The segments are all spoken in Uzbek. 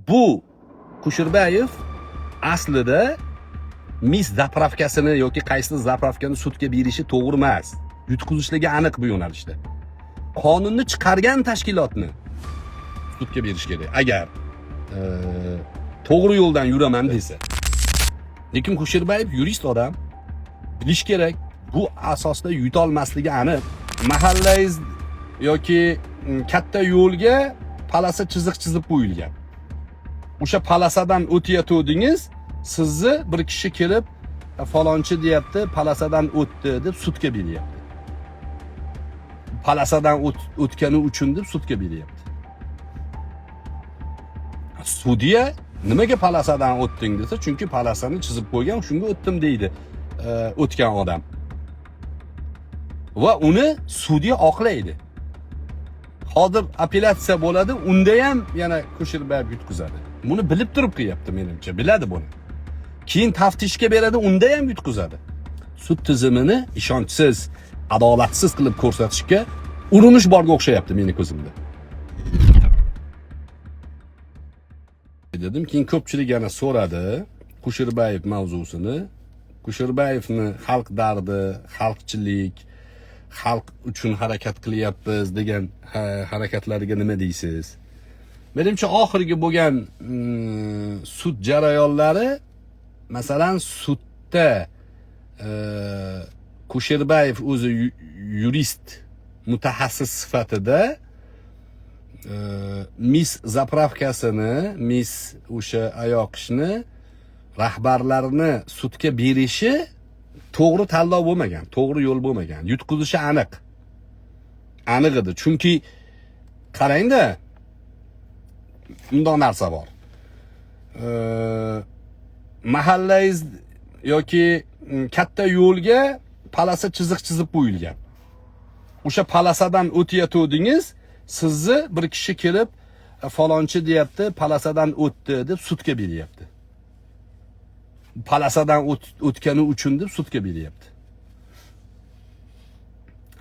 Bu Kusherbayev aslida mis zapravkasini yoki qaysi zapravkani sudga berishi to'g'ri emas. Yutqizishligi aniq bu yo'nalishda. Qonunni chiqargan tashkilotni sudga berish kerak. Agar to'g'ri yo'ldan yuraman desa. Lekin Kusherbayev yurist odam. Bilish kerak, bu asosda yutolmasligi aniq. Mahallangiz yoki katta yo'lga palasa chiziq chizib qo'yilgan. O'sha palasadan o'tayotgandingiz, sizni bir kishi kelib falonchi deyapti, palasadan o'tdi deb sudga beryapti. Palasadan o'tgani uchun deb sudga beryapti. Sudya nimaga palasadan o'tding desa, chunki palasani chizib qo'ygan, shunga o'tdim deydi o'tgan odam. Va uni sudya oqlaydi. Hozir apellyatsiya bo'ladi, unda ham yana Kusherbayev yutqizadi. Buni bilib turib qilyapti menimcha, biladi buni. Keyin taftishga beradi, unda ham yutqizadi. Sud tizimini ishonchsiz, adolatsiz qilib ko'rsatishga urinish borga o'xshayapti meni ko'zimda. Dedim, keyin ko'pchilik yana so'radi Kusherbayev mavzusini. Kusherbayevni xalq dardi, xalqchilik, xalq uchun harakat qilyapmiz degan harakatlariga nima deysiz? Menimcha oxirgi bo'lgan sud jarayonlari, masalan, sudda Kusherbayev o'zi yurist mutaxassis sifatida mis zapravkasini, mis o'sha ayoqishni rahbarlarini sudga berishi to'g'ri tanlov bo'lmagan, to'g'ri yo'l bo'lmagan. Yutqizishi aniq. Aniq edi. Chunki qarangda, bundoq narsa bor. Mahallangiz yoki katta yo'lga palasa chiziq chizib qo'yilgan. O'sha palasadan o'tayotgandingiz, sizni bir kishi kelib falonchi deyapti, palasadan o'tdi deb sudga beryapti. Palasadan o'tgani uchun deb sudga beryapti.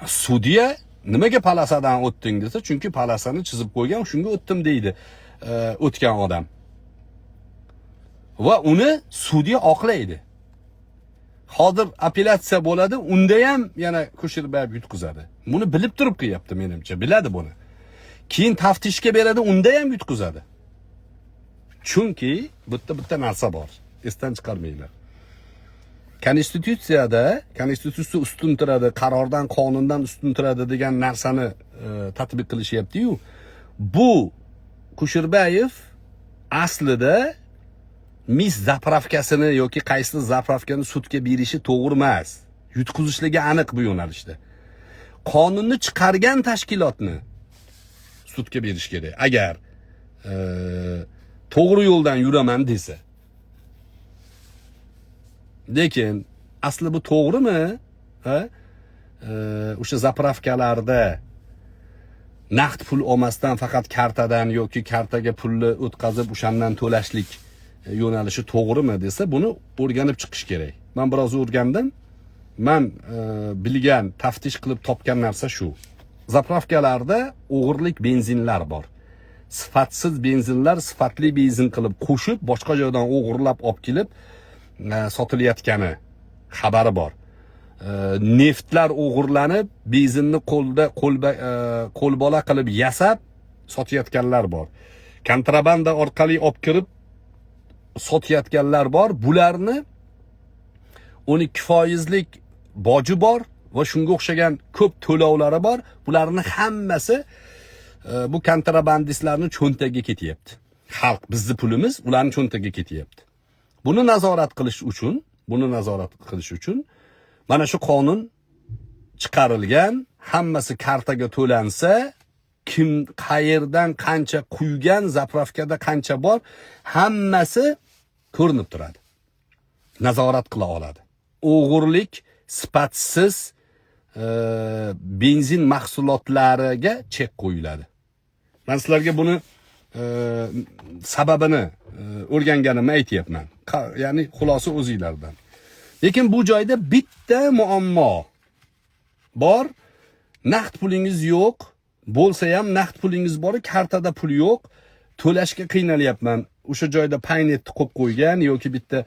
Sudya nimaga palasadan o'tding desa, chunki palasani chizib qo'ygan, shunga o'tdim deydi o'tgan odam. Va uni sudya oqlaydi. Hozir apellyatsiya bo'ladi, unda ham yana Kusherbayev yutqizadi. Buni bilib turib qilyapti menimcha, biladi buni. Keyin taftishga beradi, unda ham yutqizadi. Chunki bitta narsa bor. Esdan chiqarmanglar. Konstitutsiyada, konstitutsiya ustun turadi, qarordan, qonundan ustun turadi degan narsani tatbiq qilishyapti-yu. Bu Kusherbayev aslida mis zapravkasini yoki qaysi zapravkani sudga berishi to'g'ri emas. Yutqizishligi aniq bu yo'nalishda. Qonunni chiqargan tashkilotni sudga berish kerak. Agar to'g'ri yo'ldan yuraman desa. Lekin asli bu to'g'rimi? Ha? O'sha zapravkalarda naqd pul olmasdan faqat kartadan yoki kartaga pulni o'tkazib o'shandan to'lashlik yo'nalishi to'g'rimi desa, buni o'rganib chiqish kerak. Men biroz o'rgandim. Men bilgan, taftish qilib topgan narsa shu. Zapravkalarda o'g'irlik benzinlar bor. Sifatsiz benzinlar sifatli benzin qilib qo'shib, boshqa joydan o'g'irlab olib kelib sotilayotgani xabari bor. Neftlar o'g'irlanib, benzinni qo'lda qo'lbola qilib yasab sotayotganlar bor. Kontrabanda orqali olib kirib sotayotganlar bor. Bularni 12%lik boji bor va shunga o'xshagan ko'p to'lovlari bor. Bularning hammasi bu kontrabandistlarning cho'ntagiga ketyapti. Xalq, bizning pulimiz ularning cho'ntagiga ketyapti. Buni nazorat qilish uchun, mana shu qonun chiqarilgan, hammasi kartaga to'lansa, kim qayerdan qancha quygan, zapravkada qancha bor, hammasi ko'rinib turadi. Nazorat qila oladi. O'g'irlik, sifatsiz benzin mahsulotlariga chek qo'yiladi. Men sizlarga buni sababini o'rganganimni aytyapman. Ya'ni xulosa o'zinglardan. Lekin bu joyda bitta muammo bor. Naqd pulingiz yo'q, bo'lsa ham naqd pulingiz bor, kartada pul yo'q, to'lashga qiynalyapman. O'sha joyda paynetni qo'yib qo'ygan yoki bitta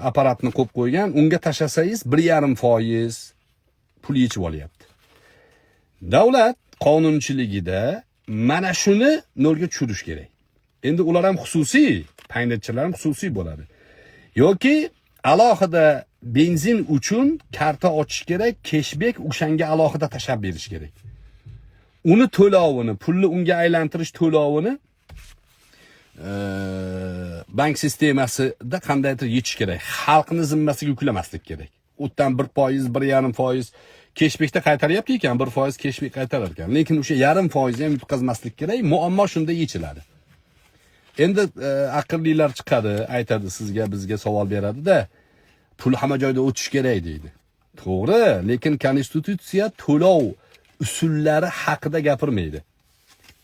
apparatni qo'yib qo'ygan, unga tashlasangiz 1,5% pul yechib olyapti. Davlat qonunchiligida mana shuni nolga tushirish kerak. Endi ular ham xususiy, paynetchilar ham xususiy bo'ladi. Yoki alohida benzin uchun karta ochish kerak, keshbek o'shanga alohida tashlab berish kerak. Uni to'lovini, pulni unga aylantirish to'lovini bank sistemasida qandaydir yechish kerak. Xalqni zimmasiga yuklamaslik kerak. O'tdan 1%, 1,5% keshbekda qaytaryapti ekan, 1% keshbek qaytarar ekan. Lekin o'sha 0,5% ham yutqazmaslik kerak. Muammo shunda yechiladi. Endi aqllilar chiqadi, aytadi sizga, bizga savol beradi-da, pul hamma joyda o'tish kerak deydi. To'g'ri, lekin konstitutsiya to'lov usullari haqida gapirmaydi.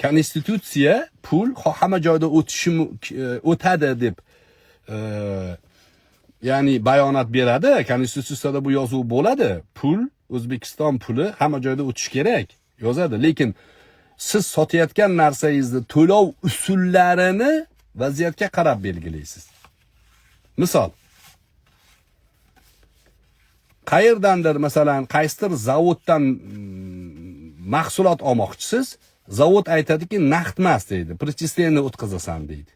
Konstitutsiya pul hamma joyda o'tishi o'tadi deb ya'ni bayonot beradi. Konstitutsiyada bu yozuv bo'ladi. Pul, O'zbekiston puli hamma joyda o'tishi kerak yozadi. Lekin siz sotayotgan narsangizni to'lov usullarini vaziyatga qarab belgilaysiz. Misol, qayerdandir, masalan, qaysidir zavoddan mahsulot olmoqchisiz, zavod aytadiki, naqd emas deydi, причисление o'tkazasan deydi.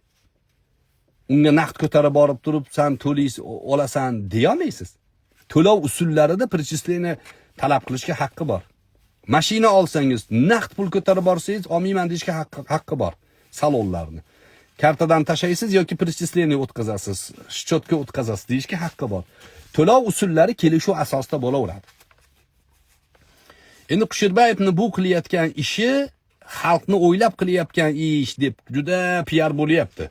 Unga naqd ko'tarib borib turib, san to'laysiz, olasan deya olmaysiz. To'lov usullarida причисление talab qilishga haqqi bor. Mashina olsangiz, naqd pul ko'tarib borsangiz, olmayman deyishga haqqi bor salonlarni. Kartadan tashlaysiz yoki причисление o'tkazasiz, счёт ga o'tkazasiz deyishga haqqi bor. To'lov usullari kelishuv asosida bo'laveradi. Endi Kusherbayevni bu qilayotgan ishi xalqni o'ylab qilayotgan ish deb juda piar bo'lyapti.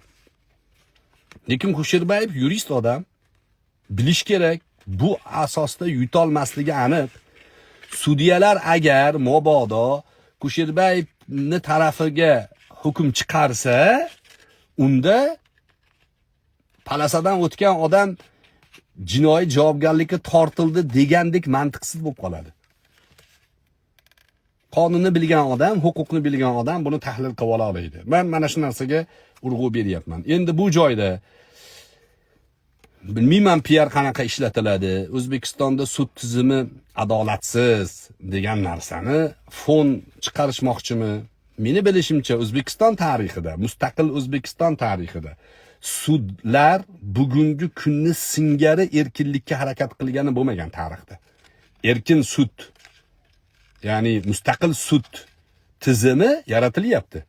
Lekin Kusherbayev yurist odam, bilish kerak, bu asosda yutolmasligi aniq. Sudyalar agar mabodo Kusherbayevni tarafiga hukm chiqarsa, unda palasadan o'tgan odam jinoiy javobgarlikka tortildi degandek mantiqsiz bo'lib qoladi. Qonunni bilgan odam, huquqni bilgan odam buni tahlil qilib ola oladi. Men mana shu narsaga urg'u beryapman. Endi bu joyda bilmayman piar qanaqa ishlatiladi. O'zbekistonda sud tizimi adolatsiz degan narsani fon chiqarishmoqchimi? Meni bilishimcha, O'zbekiston tarixida, mustaqil O'zbekiston tarixida sudlar bugungi kunni singari erkinlikka harakat qilgani bo'lmagan tarixda. Erkin sud, ya'ni mustaqil sud tizimi yaratilyapti.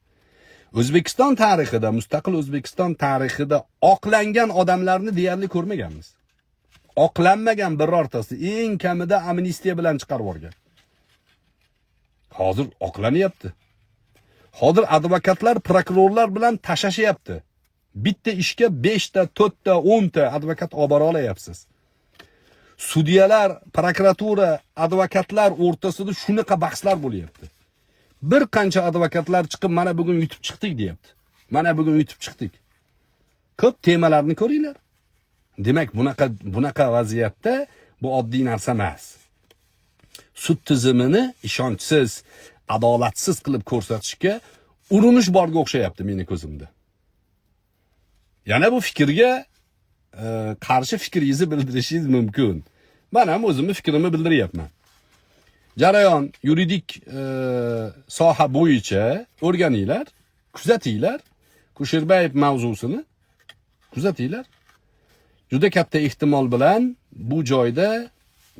O'zbekiston tarixida, mustaqil O'zbekiston tarixida oqlangan odamlarni deyarli ko'rmaganmiz. Oqlanmagan birortasi, eng kamida amnistiya bilan chiqarib yuborgan. Hozir oqlanyapti. Hozir advokatlar prokurorlar bilan tashashyapti. Bitta ishga 5 ta, 4 ta, 10 ta advokat olib bora olayapsiz. Sudyalar, prokuratura, advokatlar o'rtasida shunaqa bahslar bo'lyapti. Bir qancha advokatlar chiqib, mana bugun yutib chiqdik deyapti. Mana bugun yutib chiqdik. Ko'p temalarni ko'ringlar. Demak, bunaqa vaziyatda bu oddiy narsa emas. Sud tizimini ishonchsiz, adolatsiz qilib ko'rsatishga urinish borga o'xshayapti meni ko'zimda. Yana bu fikrga qarshi fikringizni bildirishingiz mumkin. Men ham o'zimni fikrimni bildiryapman. Jarayon yuridik soha bo'yicha o'rganinglar, kuzatinglar. Kusherbayev mavzusini kuzatinglar. Juda katta ehtimol bilan bu joyda,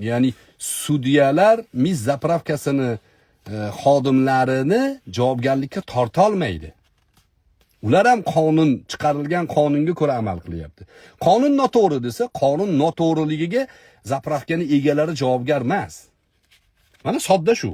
ya'ni sudyalar MIZ zapravkasini xodimlarini javobgarlikka torta olmaydi. Ular ham qonun chiqarilgan qonunga ko'ra amal qilyapti. Qonun noto'g'ri desa, qonun noto'g'riligiga zapravkani egalari javobgar emas. Mana sodda shu.